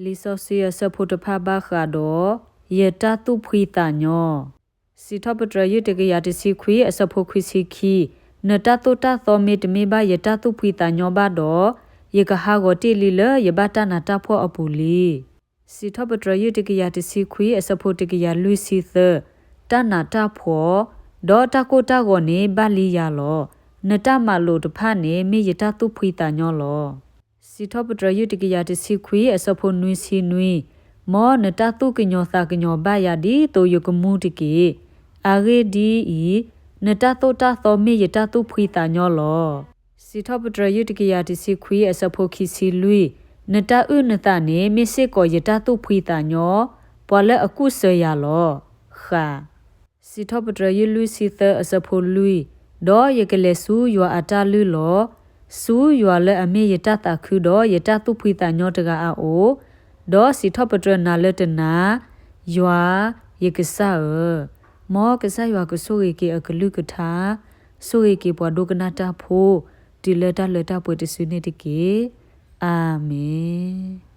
လံာ်စီဆှံအဆၢဖိတဖၣ်ဘၣ်ဃးဒီး ယတၢ်သူၣ်ဖှံသးညီ. စံးထီၣ်ပတြၢၤယုၢ်တကယၤတဆံခွံအဆၢဖိခွံဆံခံ, နတၢ်သိၣ်တၢ်သီမ့တမ့ၢ်ဘၣ်ယတၢ်သူၣ်ဖှံသးညီဘၣ်ဒီး, ယကဟးဂီၤတ့ၢ်လံလၢယဘၣ်တၢ်နးတၢ်ဖှီၣ်အပူၤလံ. စံးထီၣ်ပတြၢၤယုၢ်တကယၤတဆံခွံအဆၢဖိတကယၤလွံၢ်ဆံသၢ, တၢ်နးတၢ်ဖှီၣ်, ဒီးတၢ်ကိၢ်တၢ်ဂီၤန့ၣ်ဘၣ်လံယၤလီၤ. နတၢ်မၤလိာ်တဖၣ်န့ၣ်မ့ၢ်ယတၢ်သူၣ်ဖှံသးညီလီၤ. စံးထီၣ်ပတြၢၤယုၢ်တကယၤတဆံခွံအဆၢဖိနွံဆံနွံ, မ်နတၢ်သူၣ်ကညီၤသးကညီၤဘၣ်ယၤဒ်သိးယကမူတက့ၢ်. အဂ့ၢ်ဒ်အံၤ, နတၢ်သိၣ်တၢ်သီမ့ၢ်ယတၢ်သူၣ်ဖှံသးညီလီၤ. စံးထီၣ်ပတြၢၤယုၢ်တကယၤတဆံခွံအဆၢဖိခံဆံလွံၢ်, နတၢ်အုၣ်နသးန့ၣ်မ့ၢ်စ့ၢ်ကီးယတၢ်သူၣ်ဖှံသးညီ, ပှၤလၢအကူၣ်စၢၤယၤလီၤ. ဃၣ် စံးထီၣ်ပတြၢၤယုၢ်လွံၢ်ဆံသၢအဆၢဖိလွံၢ်, ဒီးယကလဲၤဆူယွၤအတၢ်လုၢ်လီၤ, ဆူယွၤလၢအမ့ၢ်ယတၢ်သးခုဒီးယတၢ်သူၣ်ဖှံသးညီတဂၤအအိၣ်, ဒီးစံးထီၣ်ပတြၢၤနၤလၢတနၤ, ယွၤ, ယကစၢ်ဧၢ. မ်ကစၢ်ယွၤကဆိၣ်ဂ့ၤက့ၤအကလုၢ်ကထါ, ဆိၣ်ဂ့ၤက့ၤပှၤဒိကနၣ်တၢ်ဖိ, တုၤလၢတၢ်လၢတၢ်ပှဲၤတစုန့ၣ်တက့ၢ်. အၤမ့ၣ်.